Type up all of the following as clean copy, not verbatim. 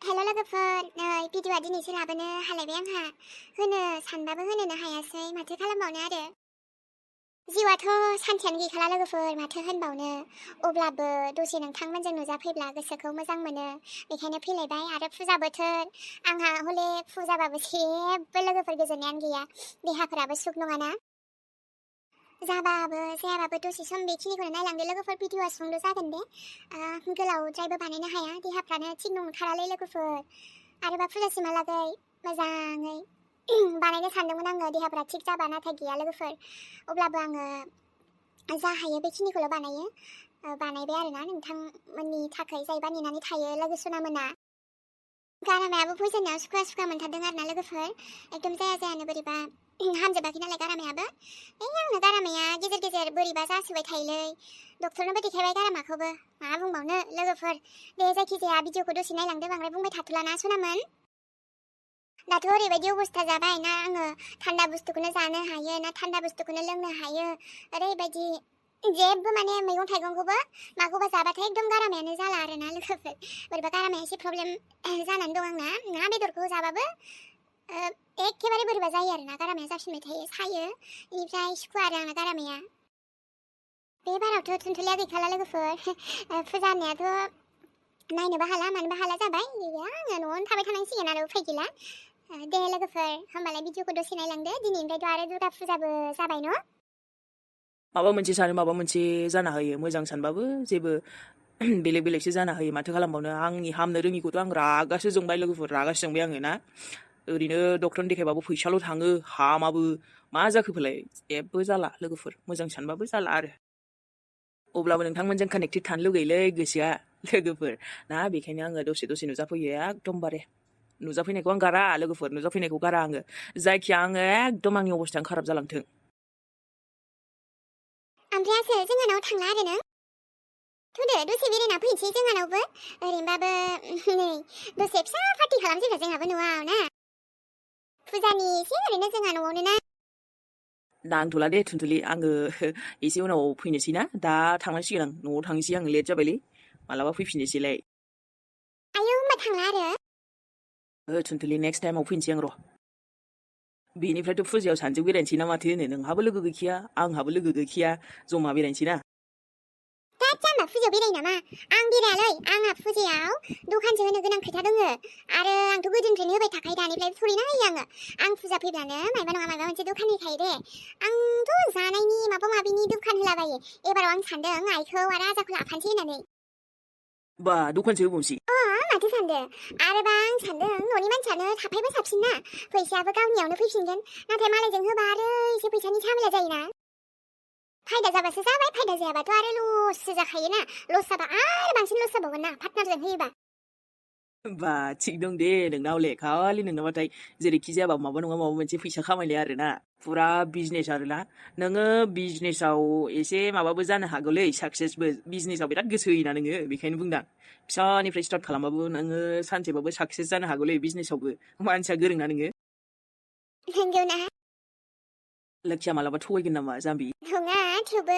हेल' लोगोफोर नै भिडिअ'आ दिनैसो लाबोनो हालायबाय आंहा होनो सानबाबो होनोनो हायासै माथो खालामबावनो आरो जिउआथ' सानसेयानो गैखाला लोगोफोर माथो होनबावनो अब्लाबो दसे नोंथांमोनजों नुजाफैब्ला गोसोखौ मोजां मोनो बेखायनो फैलायबाय आरो फुजा बोथोर आंहा हले फुजाबाबो जेबो लोगोफोर गोजोननायानो गैया देहाफोराबो सुख नङाना जाबाबो जायाबाबो दसे सम बेखिनिखौनो नायलांदो लोगोफोर भिडिअ'आ सुंद' जागोन बे गोलावद्रायबो बानायनो हाया देहाफ्रानो थिग नंथारालै लोगोफोर आरोबा फुजासिमहालागै मोजाङै बानायनो सानदोंमोन आङो देहाफ्रा थिग जाबा नाथाय गैया लोगोफोर अब्लाबो आङो जा हायो बेखिनिखौल' बानायबाय आरोना नोंथांमोननि थाखाय जायबा नेनानै थायो लोगो सनामोना गारामायाबो फैजेननायाव सुखुवा सुखुवा मोनथारदों आरोना लोगोफोर एकदम जाया जायानो बोरैबा हामजोबाखै नालाय गारामायाबो आंनो गारामाया गेजेर गेजेर बोरैबा जासोबाय थायोलै डक्टरनोबो देखायबाय गारामाखौबो मा बुंबावनो लोगोफोर दे जायखिजाया भिडिअखौ दसे नायलांदो बांद्राय बुंबाय थाथ'लाना सनामोन दाथ' ओरैबायदि अबस्था जाबाय ना आङो थान्दा बुस्थुखौनो जानो हायो ना थान्दा बुस्थुखौनो लोंनो हायो ओरैबायदि जेबो माने मैगं थाइगंखौबो माखौबा जाबाथाय एकदम गारामायानो जाला आरोना लोगोफोर बोरैबा गारामाया एसे प्रब्लेम जानानै दं आंना ना बेदरखौ जाबाबो एखेबारे बोरैबा जायो आरोना गारामाया जाफिनबाय थायो सायो बेनिफ्राय सुखुवा आरो आंना गारामाया बे बारावथ' थुनथुलिया गैखाला लोगोफोर फुजा होनायाथ' नायनोबो हाला मानोबो हाला जाबाय गैया आङो न'आवनो थाबाय थानांसिगोन आरो उफाय गैला दे लोगोफोर होमबालाय भिडिअखौ दसे नायलांदो दिनैनिफ्रायथ' आरो दुर्गा फुजाबो जाबाय न' माबा मोनसे सानो माबा मोनसे जाना होयो मोजां सानबाबो जेबो बेलेग बेलेगसो जाना होयो माथो खालामबावनो आंनि हामनो रोङिखौथ' आं रागासो जोंबाय लोगोफोर रागासो जोंबाय आङो ना ओरैनो डक्टरनो देखायबाबो फैसाल' थाङो हामाबो मा जाखो फालाय जेबो जाला लोगोफोर मोजां सानबाबो जाला आरो अब्लाबो नोंथांमोनजों कानेक्टेड थानो लुगैलै गोसोआ लोगोफोर ना बेखायनो आङो दसे दसे नुजाफैयो एकदमबारे नुजाफैनायखौ आं गारा लोगोफोर नुजाफैनायखौ गारा आङो जायखिया आङो एकदम आंनि अबस्थायानो खाराब जालांथों ओमफ्राय आसो जोंहानाव थांला आरो नों थुदो दसे बेरायना फैनोसै जोंहानावबो ओरैनोबाबो नै दसे फिसा पार्टि खालामसैब्रा जोंहाबो न'आव ना फुजानि एसे ओरैनो जोंहा न'आवनो ना नांथ'ला दे थुनथुलि आङो एसे उनाव फैनोसै ना दा थांनांसिगोन आं न'आव थांनोसै आं लेट जाबायलै मालाबा फैफिननोसैलाय आयौ होमबा थांला आरो थुनथुलि नेक्स्ट टाइमाव फैनोसै आं र' बेनिफ्रायथ' फुजायाव सानजों बेरायनोसै ना माथो होनो नोंहाबो लोगो गैखाया आंहाबो लोगो गैखाया जमा बेरायनोसै ना जाम्बा फुजायाव बेरायो नामा आं बेरायालै आंहा फुजायाव दखानसो होनो गोनां खोथा दङ आरो आंथ' गोदोनिफ्रायनो होबाय थाखायो दानिफ्राय थोरैना होयो आं फुजा फैब्लानो मायबा नङा मायबा मोनसे दखान होखायो दे आंथ' जानायनि माबा माबिनि दखान होलाबायो एबाराव आं सानदों आइखौ आरो आजाखौ लाफानोसै होननानै बा दखानसो होबावसै माथो सानदों आरोबा आं सानदों न'नि मानसियानो थाफायबा साबसिन ना फैसायाबो गावनियावनो फैफिनगोन नाथाय मालायजों होबा आरो एसे फैसानि झामेला जायोना फायदा जाबासो जाबाय फायदा जायाबाथ' आरो लससो जाखायोना लस जाबा आरो बांसिन लस जाबावगोन ना पार्टनारजों होयोबा बा थिग दं दे नोंनावले खालि नोंनाबाथाय जेरैखि जायाबा माबा नङा माबा मोनसे फैसा खामायलाय आरोना फुरा बिजनेस आरोना नोङो बिजनेसाव एसे माबाबो जानो हागौलै साक्सेसबो बिजनेसाव बिराद गोसो होयोना नोङो बेखायनो बुंदां फिसानिफ्राय स्टार्ट खालामबाबो नोङो सानसेबाबो साक्सेस जानो हागौलै बिजनेसावबो मानसिया गोरोंना नोङो नंगौ ना लोखिया मालाबा थगायगोन नामा जाम्बि नङा थेवबो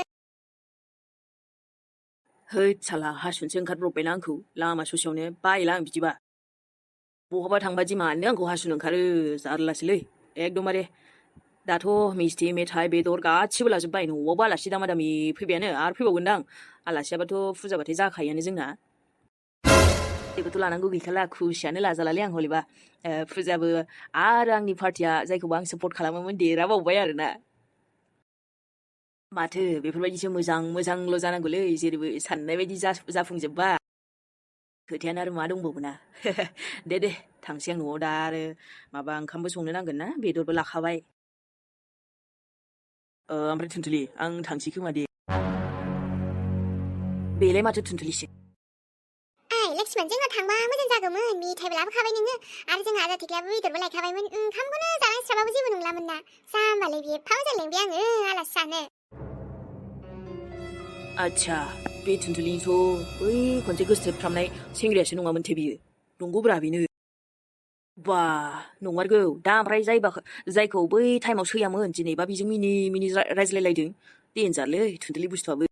हैद साला हासुनोसो ओंखारब्रबबायना आंखौ लामा ससेयावनो बायोला आं बिदिबा बहाबा थांबा दिमानो आंखौ हासुनो ओंखारो जारलासोलै एकदमबारे दाथ' मिस्थि मेथाइ बेदर गासिबो लाजोब्बाय न'आवबो आलासि दामा दामि फैबायानो आरो फैबावगोनदां आलासियाबाथ' फुजाबाथाय जाखायोआनो जोंना जेबोथ' लानांगौ गैखाला खुसियानो लाजालालै आं हलेबा फुजाबो आरो आंनि पार्टिया जायखौबो आं सापर्ट खालामोमोन देराबावबाय आरोना माथो बेफोरबायदिसो मोजां मोजांल' जानांगौलै जेरैबो साननाय बायदि जाफुंजोबबा खोथायानो आरो मा दंबावोना दे थांसै आं न'आव दा आरो माबा ओंखामबो संनो नांगोन ना बेदरबो लाखाबाय ओमफ्राय थुनथुलि आं थांसै खोमा दे बेलाय माथो थुनथुलिसो लक्ष्मण जोंहा थांबा मोजां जागौमोन मिथाइबो लाबोखाबाय नोङो आरो जोंहा आजा थेख्लायाबो बेदरबो लायखाबायमोन ओंखामखौनो जानांस्राबाबो जेबो नंलामोन ना जाम्बालाय बियो एफा मोजां लेंबाय आङो आलासि जानो आच्छा बे थुनथुलिनिथ' बै खनसे गोसोथोबफ्रामनाय सेंग्रायासो नङामोनथे बियो नंगौब्रा बेनो बा नंमारगौ दा ओमफ्राय जायखौ बै टाइमाव सैयामोन दिनैबा बेजों मिनि मिनि रायज्लायलायदों देनजारलै थुनथुलि बुस्थुआबो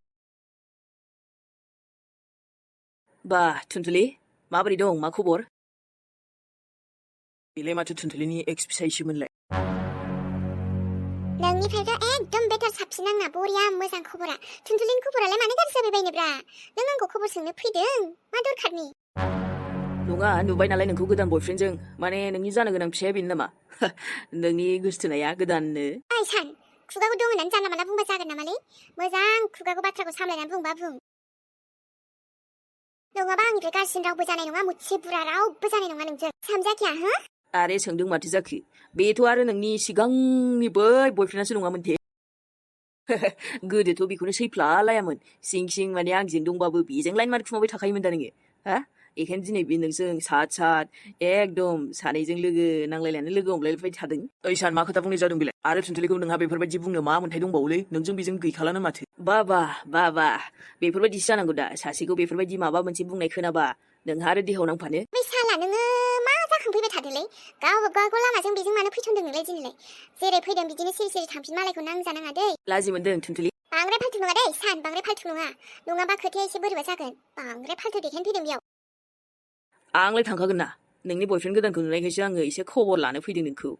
बा थुनथुलि माबोरै दं मा खबर बेलाय माथो थुनथुलिनि एक्स फिसायसोमोनलाय। नोंनिफ्रायथ' एकदम बेटार साबसिन आंना बरिया मोजां खबरा। थुनथुलिनि खबरालाय मानो गाज्रि जाबायबायनोब्रा? नों आंखौ खबर सोंनो फैदों मा दरखारनि? नङा, नुबाय नालाय नोंखौ गोदान बयफ्रेन्डजों। माने नोंनि जानो गोनां फिसाया बेनो नामा? नोंनि गोसथोनाया गोदाननो। ओइ सान, खुगाखौ दं होननानै जानला मानला बुंबा जागोन नामालै? मोजां खुगाखौ बाथ्राखौ सामलायनानै बुंबा बुं। नङाबा आंनिफ्राय गाज्रिसिन रावबो जानाय नङा, मुथसे बुरा रावबो जानाय नङा नोंजों। सामजाखिया हो? आरे सोंदों माथो जाखो? बेथ' आरो नोंनि सिगांनि बै बयफ्रेन्डआसो नङामोन थे। गोदोथ' बेखौनो सैफ्लालायामोन। सिं सिं माने आंजों दंबाबो बेजों लाइन मारखुमाबाय थाखायोमोन दा नोङो। हा? बेखायनो दिनै बे नोंजों साथ एकदम सानैजों लोगो नांलायनानै लोगो हमलायबाय थादों। ओइ सान, मा खोथा बुंनाय जादों बेलाय? आरो थुनथुलिखौ नोंहा बेफोरबायदि बुंनो मा मोन्थाय दंबावोलै? नोंजों बेजों गैखालानो माथो। बाबा बेफोरबायदिसो जानांगौ दा। सासेखौ बेफोरबायदि माबा मोनसे बुंनाय खोनाबा नोंहा आरो देहायाव नांफानो। बै साला नोङो मा जाखांफैबाय थादोलै? गावबागाव लामाजों बेजों मानो फैथ'दों नोंलाय दिनैलाय? जेरै फैदों बिदिनो सिरि सिरि थांफिन, मालायखौ नांजानाङा दै। लाजि मोनदों थुनथुलि। बांद्राय फाल्थु नङा दै सान, बांद्राय फाल्थु नङा। नङाबा खोथाया एसे बोरैबा जागोन। बांद्राय फाल्थु देखायनो फैदों बेयाव। आंलाय थांखागोन ना। नोंनि बयफ्रेन्ड गोदानखौ नुनायखायसो आङो एसे खबर लानो फैदों नोंखौ।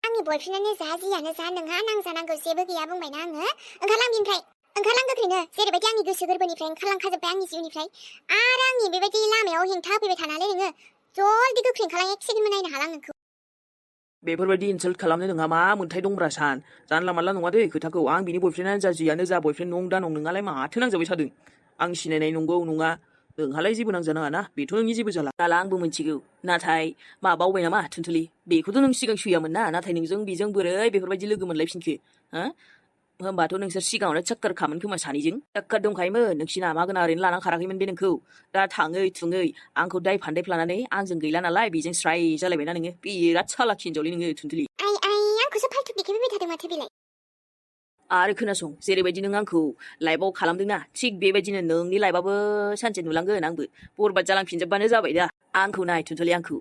आंनि बयफ्रेन्डआनो जा जियानो जा नोंहा नांजानांगौ जेबो गैया बुंबायना आङो। ओंखारलां बिनिफ्राय। ओंखारलां गोख्रैनो। जेरैबायदि आंनि गोसो गोरबोनिफ्राय ओंखारलांखाजोब्बाय आंनि जिउनिफ्राय। आरो आंनि बेबायदि लामायाव हेंथा होफैबाय थानानै नोङो जल्दि गोख्रै ओंखारलां, एक सेकेन्डबो नायनो हाला नोंखौ। बेफोरबायदि इनसाल्ट खालामनो नोंहा मा मोन्थाय दंब्रा सान? जानला मानला नङा दै खोथाखौ। आं बिनि बयफ्रेन्डआनो जा जियानो जा बयफ्रेन्ड नं दा नं, नोंहालाय माथो नांजाबाय थादों? आं सिनायनाय नंगौ नङा, नोंहालाय जेबो नांजानाङा ना। बेथ' नोंनि जेबो जाला आंबो मिथिगौ। नाथाय मा बावबाय नामा थुनथुलि? बेखौथ' नों सिगां सैयामोन ना। नाथाय नोंजों बेजों बोरै बेफोरबायदि लोगो मोनलायफिनखो? हो? होमबाथ' नोंसोर सिगाङावनो चक्कर खामोन खोमा सानैजों। चक्कर दंखायोमोन नोंसिना, मागोना ओरैनो लानानै खाराखैमोन बे नोंखौ। दा थाङै थुङै आंखौ दाय फान्दायफ्लानानै आंजों गैला नालाय बेजों स्राय जालायबायना नोङो। बिराद सालाखि हिनजावलै नोङो थुनथुलि। आंखौसो फाल्थु देखायफैबाय थादों माथो बेलाय? आरो खोनासं, जेरैबायदि नों आंखौ लाइफआव खालामदोंना, थिग बेबायदिनो नोंनि लाइफआबो सानसे नुलांगोन आंबो। बरबाद जालांफिनजोब्बानो जाबाय दा। आंखौ नाय थुनथुलि, आंखौ।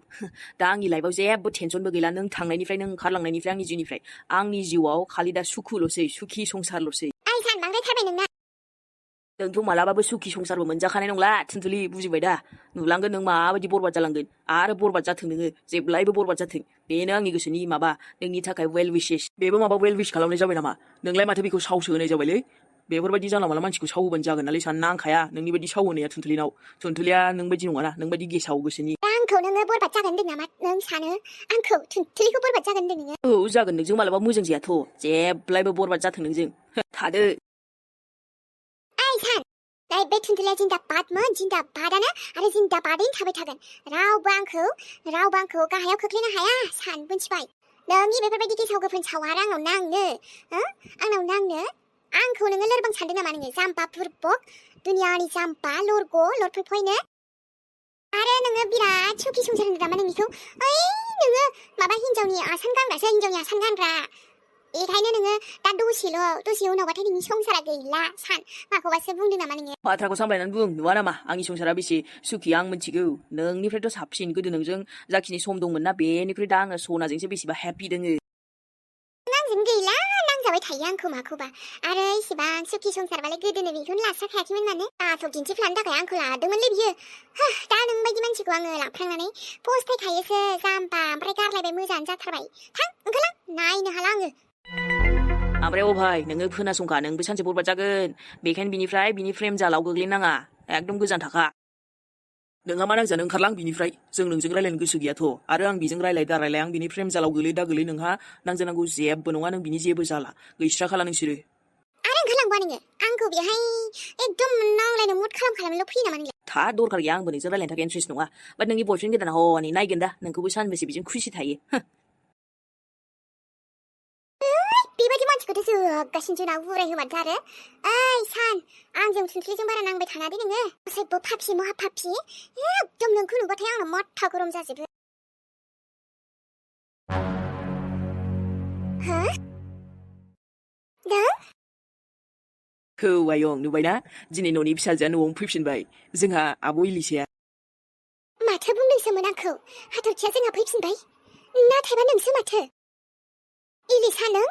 दा आंनि लाइफआव जेबो टेनसनबो गैला। नों थांनायनिफ्राय, नों ओंखारलांनायनिफ्राय आंनि जिउनिफ्राय। आंनि जिउआव खालि दा सुखुल'सै, सुखि संसारल'सै। आइ सान, बांद्रायथारबाय नोंना। नोंथ' मालाबाबो सुखि संसारबो मोनजाखानाय नंला थुनथुलि, बुजिबाय दा? नुलांगोन नों माबायदि बरबाद जालांगोन। आरो बरबाद जाथों नोङो, जेब्लायबो बरबाद जाथों। बेनो आंनि गोसोनि माबा, नोंनि थाखाय वेल विशेस। बेबो माबा वेल विश खालामनाय जाबाय नामा? नोंलाय माथो बेखौ सावसो होनाय जाबायलै? बेफोरबायदि जानला मानला मानसिखौ साव होबानो जागोन नालै सान, नांखाया नोंनि बायदि साव होनाया थुनथुलिनाव। थुनथुलिया नोंबायदि नङाना, नोंबायदि गेसाव गोसोनि। आंखौ नोङो बरबाद जागोन होनदों नामा? नों सानो आंखौ थुनथुलिखौ बरबाद जागोन होनदों नोङो? औ जागोन, नोंजों मालाबा मोजां जायाथ'। जेब्लायबो बरबाद जाथों नोंजों। थादो। आइ सान, बे थुनथुलिया जिन्दाबादमोन, जिन्दाबादानो आरो जिन्दाबादैनो थाबाय थागोन। रावबो आंखौ गाहायाव खोख्लैनो हाया सान, मिथिबाय? नोंनि बेफोरबायदि गेसाव गोफोन सावहारा आंनाव नांनो, आंनाव नांनो। आंखौ नोङो लोरबां सानदों नामा नोङो? जाम्बा बुरबक, दुनियानि जाम्बा लरग' लरफैफैनो। आरो नोङो बिराद सुखि संसार होनदों नामा नोंनिखौ? ओइ नोङो माबा हिनजावनि आसान गानग्रासो, हिनजावनि आसान गानग्रा। बेखायनो नोङो दा दसे उनावबाथाय नोंनि संसारा गैला सान। माखौबासो बुंदों नामा नोङो? बाथ्राखौ सामलायनानै बुं, नुवा नामा आंनि संसारा बेसे सुखि आं मिथिगौ। नोंनिफ्रायथ' साबसिन। गोदो नोंजों जाखिनि सम दंमोन ना, बेनिख्रुइ दा आङो सनाजोंसो बेसेबा हेपि दोङो। आंजों गैला, नांजाबाय थायो आंखौ माखौबा। आरो इसेबां सुखि संसारबालाय गोदोनो बेखौनो लास्राखायाखैमोन माने। आसब दिन्थिफ्लानो थाखाय आंखौ लादोंमोनलै बियो। दा नोंबायदि मानसिखौ आङो लाफ्लांनानै फस्थायखायोसो, जाम्बा। ओमफ्राय गारलायबाय, मोजाङानो जाथारबाय। थां ओंखारलां, नायनो हाला आङो। ओमफ्राय भाइ, नोङो खोनासंखा, नोंबो सानसे बरबाद जागोन। बेखायनो बिनि फ्रेम जालाव गोग्लैनाङा, एकदम गोजान थाखा। नोंहा मा नांजानो? ओंखारलां बिनिफ्राय। जों नोंजों रायलायनो गोसो गैयाथ'। आरो आं बेजों रायलाय दा रायलाय, आं बिनि फ्रेम जालाव गोलै दा गोलै, नोंहा नांजानांगौ जेबो नङा। नों बिनि जेबो जाला, गैस्राखाला नोंसोरो। आरो ओंखारलांबा नोङो आंखौ बेहाय एकदम नांलायनो मुद खालामखानानैल' फैयो नामा नोंलाय? था दरखार गैया, आंबो नोंजों रायलायनो थाखाय इन्ट्रेस्ट नङा। बाट नोंनि बयफ्रेन्ड गोदाना हनै नायगोन दा, नोंखौबो सानबेसे बेजों खुसि थायो। बेबायदि मानसिखौथ' जोगासिनो जोंना उराय होमारदो आरो। ओइ सान, आंजों थुनथुलिजों बारा नांबाय थानाङा दे नोङो। गासैबो फाफि महा फाफि। एकदम नोंखौ नुबाथाय आंना माथा गरम जाजोबो। हो? नों? औ आयं, नुबायना? दिनै न'नि फिसाजोआ न'आवनो फैफिनबाय, जोंहा आब' इलिसाया। माथो बुंदोंसोमोन आंखौ? हाथरखिया जोंहा फैफिनबाय? नाथायबा नोंसो माथो? इलिसा, नों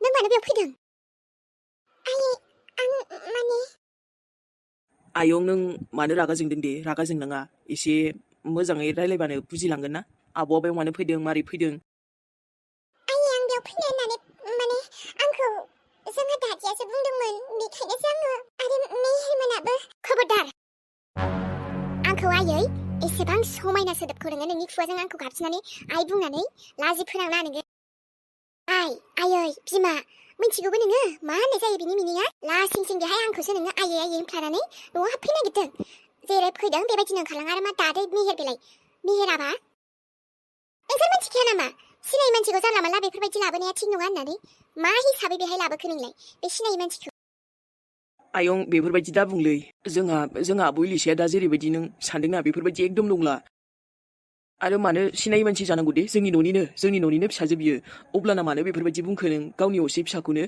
मानो बेयाव फैदों? आं माने। आयं, नों मानो रागा जोंदों दे? रागा जोंनाङा, एसे मोजाङै रायलायबानो बुजिलांगोन ना। आब'आ बेयाव मानो फैदों मारै फैदों आयै आं बेयाव फैनो होननानै माने आंखौ जोंहा दादियासो बुंदोंमोन बेखायनोसो आङो आरो मेहेरमोनाबो खबरदार आंखौ आयै एसेबां समायना सोदोबखौ नोङो नोंनि खुगाजों आंखौ गाबज्रिनानै आइ बुंनानै लाजि फोनांना नोङो आयै बिमा मिथिगौबो नोङो मा होननाय जायो बिनि मिनिङा लासिं सिं बेहाय आंखौसो नोङो आयै होनफ्लानानै न'आव हाबफैनो नागिरदों जेरै फैदों बेबायदिनो ओंखारलां आरो मा दादै मेहेर बेलाय मेहेराबा नोंसोर मिथिखाया नामा सिनायै मानसिखौ जानला मानला बेफोरबायदि लाबोनाया थिग नङा होननानै मा हिसाबै बेहाय लाबोखो नोंलाय बे सिनायै मानसिखौ आयं बेफोरबायदि दा बुंलै जोंहा आब' इलिसाया दा जेरैबायदि नों सानदोंना बेफोरबायदि एकदम नंला आरो मानो सिनायै मानसि जानांगौ दे जोंनि न'निनो फिसाजो बियो अब्लाना मानो बेफोरबायदि बुंखो नों गावनि असे फिसाखौनो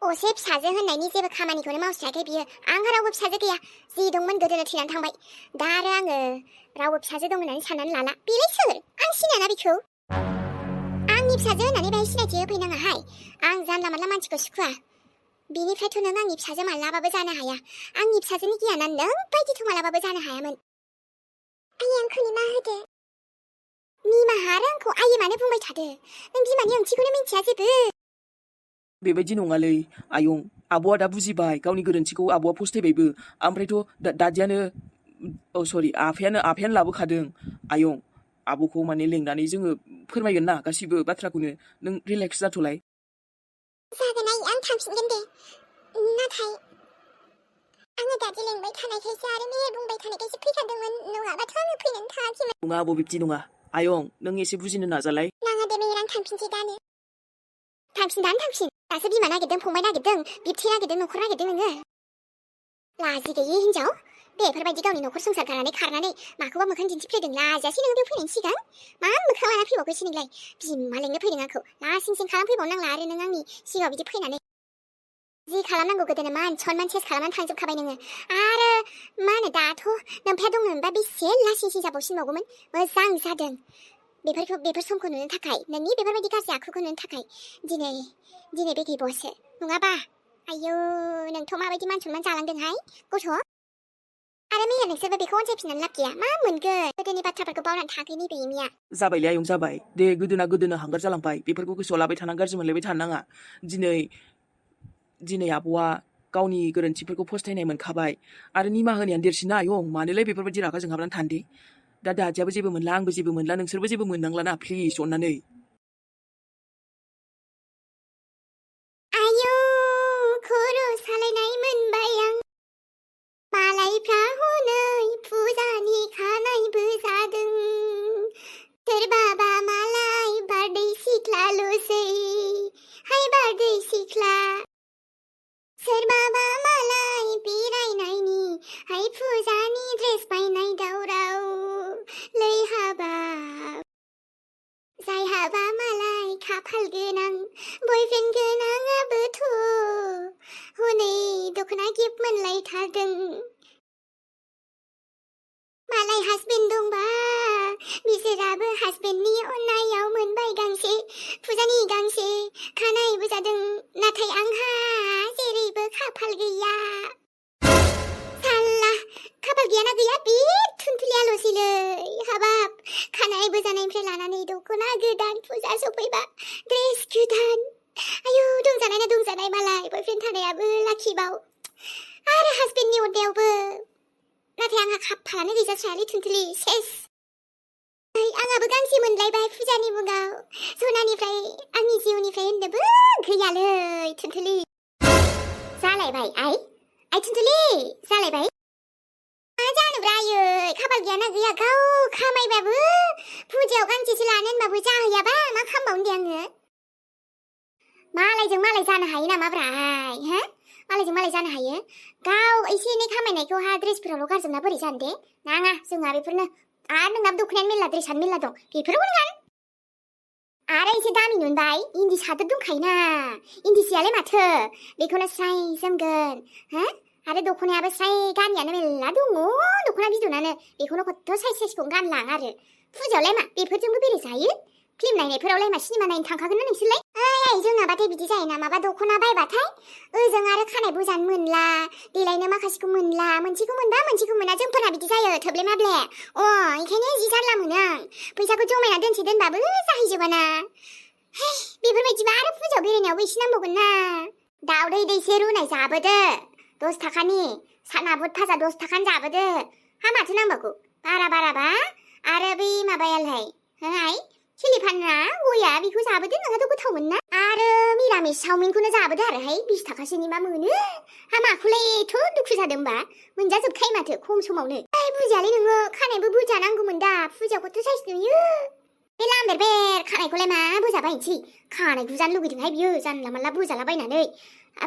असे फिसाजो होननायनि जेबो खामानिखौनो मावस्रायाखै बियो आंहा रावबो फिसाजो गैया जि दंमोन गोदोनो थैनानै थांबाय दा आरो आङो रावबो फिसाजो दं होननानै साननानै लाला बेलाय सोर आं सिनायाना बिखौ आंनि फिसाजो होननानै बेहाय सिनायथि होफैनाङाहाय आं जानला मानला मानसिखौ सुखुवा बिनिफ्रायथ' नों आंनि फिसाजो मालाबाबो जानो हाया आंनि फिसाजोनि गियाना नों बायदिथ' मालाबाबो जानो हायामोन आयै आंखौ निमाहा होदो निमाहा आरो आंखौ आयै मानो बुंबाय थादो नों बिमानि ओंथिखौनो मिन्थिया जेबो बेबायदि नङालै आयं आब'आ दा बुजिबाय गावनि गोरोन्थिखौ आब'आ फस्थायबायबो ओमफ्रायथ' दादियानो आफायानो लाबोखादों आयं आब'खौ माने लेंनानै जोङो फोरमायगोन ना गासिबो बाथ्राखौनो नों रिलेक्स जाथ'लाय जागोन आं थांफिनगोन दे नाथाय आङो दादि लेंबाय थानायखायसो आरो मेहेर बुंबाय थानायखायसो फैखादोंमोन नङाबाथ' आङो फैनोनो थाङाखैमोन नङा आब' बिब्दि नङा आयं नों एसे बुजिनो नाजालाय नाङा दे मेहेर आं थांफिनसै दानो थांफिन दासो बिमा नागिरदों फंबाय नागिरदों बिबथै नागिरदों न'खर नागिरदों नोङो लाजि गैयि हिनजाव बेफोरबायदि गावनि न'खर संसार गारनानै खारनानै माखौबा मोखां दिन्थिफ्लेदों लाजासै नोङो बेयाव फैनायनि सिगां मा मोखां लाना फैबावखोसै नोंलाय बिमा लेंनो फैदों आंखौ लासिं सिं खालामफैबावनांला आरो नों आंनि सिगाङाव बिदि फैनानै जि खालामनांगौ गोदोनो मान सनमान सेस खालामनानै थांजोबखाबाय नोङो आरो मा होनो दाथ' नोमफाया दंमोनबा बेसे लासिं सिं जाबावसिनबावगौमोन मोजां जादों बेफोर समखौ नुनो थाखाय नोंनि बेफोरबायदि गाज्रि आखुखौ नुनो थाखाय दिनै बे गैबावसो नङाबा आयौ नोंथ' माबायदि मान सनमान जालांदोंहाय गथ' आरो मेहेर नोंसोरबो बेखौ अनसायफिननानै लाब गैया मा मोनगोन गोदोनि बाथ्राफोरखौ बावनानै थाखै नैबे एमिया जाबायलै आयं जाबाय दे गोदोना हांगार जालांबाय बेफोरखौ गोसोआव लाबाय थानानै गाज्रि मोनलायबाय थानो नाङा दिनै आब'आ गावनि गोरोन्थिफोरखौ फस्थायनाय मोनखाबाय आरो निमाहा होनायानो देरसिन आयं मानोलाय बेफोरबायदि रागा जोंहाबनानै थान्दे दा दादियाबो जेबो मोनला आंबो जेबो मोनला नोंसोरबो जेबो मोननांलाना प्लिज अननानै आयौ खर' सालायनाय मोनबाय आं मालायफ्रा हनै फुजानि खानायबो जादों सोरबाबा मालाय बारदै सिख्लाल'सै हाय बारदै सिख्ला सोरबाबा मालाय बेरायनायनि हाय फुजानि ड्रेस बायनाय दावराव लै हाबाब जायहाबा मालाय खाफाल गोनां बयफ्रेन्ड गोनाङाबोथ' हनै दख'ना गिफ्ट मोनलायथारदों मालाय हासबेन्ड दंबा बिसोराबो हासबेन्डनि अननायाव मोनबाय गांसे फुजानि गांसे खानायबो जादों नाथाय आंहा जेरैबो खाफाल गैया साल्ला खाफाल गैयाना गैया बे थुनथुलियाल'सैलै हाबाब खानायबो जानायनिफ्राय लानानै दख'ना गोदान फुजा सफैबा ड्रेस गोदान आयौ दंजानाय ना दंजानाय मालाय बयफ्रेन्ड थानायाबो लाखिबाव आरो हासबेन्डनि अननायावबो नाथाय आंहा खाफालानो गैजास्रायालै थुनथुलि सेस आंहाबो गांसे मोनलायबाय फुजानि मुङाव सनानिफ्राय आंनि जिउनिफ्राय होननोबो गैयालै थुनथुलि जालायबाय आइ थुनथुलि जालायबाय मा जानोब्रा आयै खाफाल गैयाना गैया गाव खामायबाबो फुजायाव गांसेसो लानो होनबाबो जाहैयाबा मा खालामबावनो दे आङो मालायजों मालाय जानो हायो नामाब्रा आइ हो मालायजों मालाय जानो हायो गाव एसे एनै खामायनायखौहा ड्रेसफोरावल' गारजोबना बोरै जानो दे नाङा जोंहा बेफोरनो आरो नोंनाबो दख'नायानो मेरला ड्रेसानो मेरला दं बेफोरखौ गान आरो एसे दामि मोनबाय इन्दि सादोर दंखायोना इन्दि सियालाय माथो बेखौनो स्राय जोमगोन हो आरो दख'नायाबो स्राय गाननायानो मेरला दङ दख'ना बिदनानो बेखौनो खथ' साइजखौ गानलां आरो फुजायावलाय मा बेफोरजोंबो बेराय जायो फिल्म नायनायफोरावलाय मा सिनेमा नायनो थांखागोन ना नोंसोरलाय जायो जोंनाबाथाय बिदि जायोना माबा दख'ना बायबाथाय ओजों आरो खानाय बोजानो मोनला देलायनो माखासेखौ मोनला मोनसेखौ मोनबा मोनसेखौ मोना जोंफोरना बिदि जायो थोब्ले माब्ले ओंखायनो जि जारला मोनो आं फैसाखौ जमायना दोनबाबो जाहैजोबाना बेफोरबायदिबा आरो फुजायाव बेरायनायावबो एसे नांबावगोन ना दावदै दैसे रुनाय जाबोदो 10 थाखानि साना बुट भाजा 10 थाखानि जाबोदो हा माथो नांबावगौ बाराबा आरो बै माबायालाय खिलि फानना गया बेखौ जाबोदो नोंहाथ' गोथावमोन ना आरो मिरामिस चावमिनखौनो जाबोदो आरोहाय 20 थाखासोनि मा मोनो हा माखौलाय एथ' दुखु जादों होमबा मोनजाजोबखायो माथो खम समावनो बुजियालै नोङो खानायबो बुरजा नांगौमोन दा फुजाखौथ' साइस नुयो बे लाम्बेर खानायखौलाय मा बोजाबायनोसै खानाय गुजानो लुगैदोंहाय बियो जानला मानला बोजालाबायनानै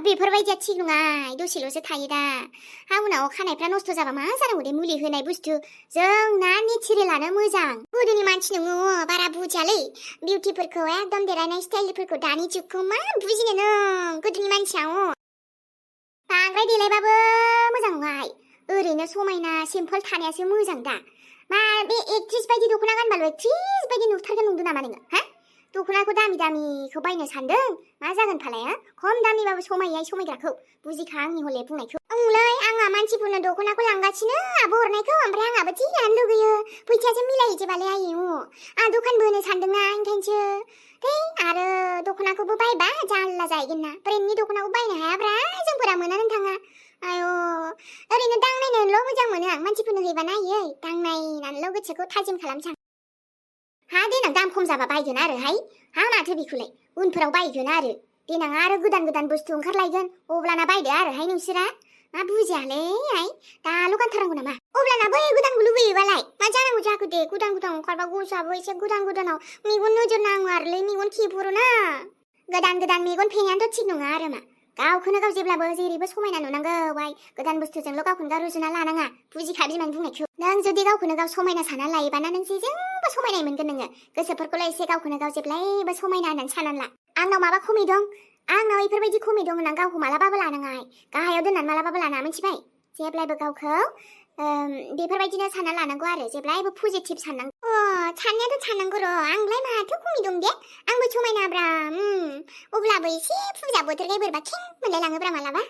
बेफोरबायदिया थिग नङा दसेल'सो थायो दा हा उनाव खानायफ्रा नस्थ' जाबा मा जानांगौ दे मुलि होनाय बुस्थु जोंना नेचारेलानो मोजां गोदोनि मानसि नोङो बारा बुजियालै बिउटिफोरखौ एकदम देलायनाय स्टाइलफोरखौ दानि जुगखौ मा बुजिनो नों गोदोनि मानसिया बांद्राय देलायबाबो मोजां नङाहाय ओरैनो समायना सिम्पल थानायासो मोजां दा मा बे एक्ट्रिस बायदि दख'ना गानबाल' एक्ट्रिस बायदि नुथारगोन नंदों नामा नोङो हा दख'नाखौ दामिखौ बायनो सानदों मा जागोन फालाया खम दामिबाबो समायग्राखौ बुजिखा आंनि हले बुंनायखौ ओंलै आंहा मानसिफोरनो दख'नाखौ लांगासिनो आब' हरनायखौ ओमफ्राय आंहाबो जि लानो लुगैयो फैसायासो मिलायहैजोबालै आयै आं दखानबो होनो सानदोंना ओंखायनोसो आरो दख'नाखौबो बायबा जारला जाहैगोन ना ब्रेन्डनि दख'नाखौ बायनो हायाब्रा जोंफोरा मोनानो थाङा आयौ ओरैनो दांनायनोल' मोजां मोनो आं मानसिफोरनो हैबा नायै दांनायनानैल' गोसोखौ थाजिम खालामसां हा देनां दाम खम जाबा बायगोन आरोहाय हा माथो बेखौलाय उनफोराव बायगोन आरो देनां आरो गोदान बुस्थु ओंखारलायगोन अब्लाना बायदो आरोहाय नोंसोरा मा बुजियालै दाल' गानथारनांगौ नामा अब्लाना बै गोदानखौ लुबैयोबालाय मा जानांगौ जाखो दे गोदान ओंखारबा गसाबो एसे गोदानाव मेगन नोजोर नाङो आरोलै मेगन खेबहरो गोदान मेगन फेनायानोथ' थिग नङा आरो मा गावखौनो गाव जेब्लाबो जेरैबो समायना नुनांगौ गोदान बुस्थुजोंल' गावखौनो गाव रुजुना लानाङा बुजिखा बिमानि बुंनायखौ नों जुदि गावखौनो गाव समायना सानना लायोबाना नों जेजोंबो समायनाय मोनगोन नोङो गोसोफोरखौलाय एसे गावखौनो गाव जेब्लायबो समायना होननानै साननानै ला आंनाव माबा खमि दं आंनाव बेफोरबायदि खमि दं होननानै गावखौ मालाबाबो लानाङा गाहायाव दोननानै मालाबाबो लाना मिथिबाय जेब्लायबो गावखौ बेफोरबायदिनो सानना लानांगौ आरो जेब्लायबो पजिटिभ साननांगौ साननायाथ' साननांगौ र' आंलाय माथो खमि दं दे आंबो समायनाब्रा अब्लाबो एसे फुजा बोथोरखाय बोरैबा खें मोनलायलाङोब्रा मालाबा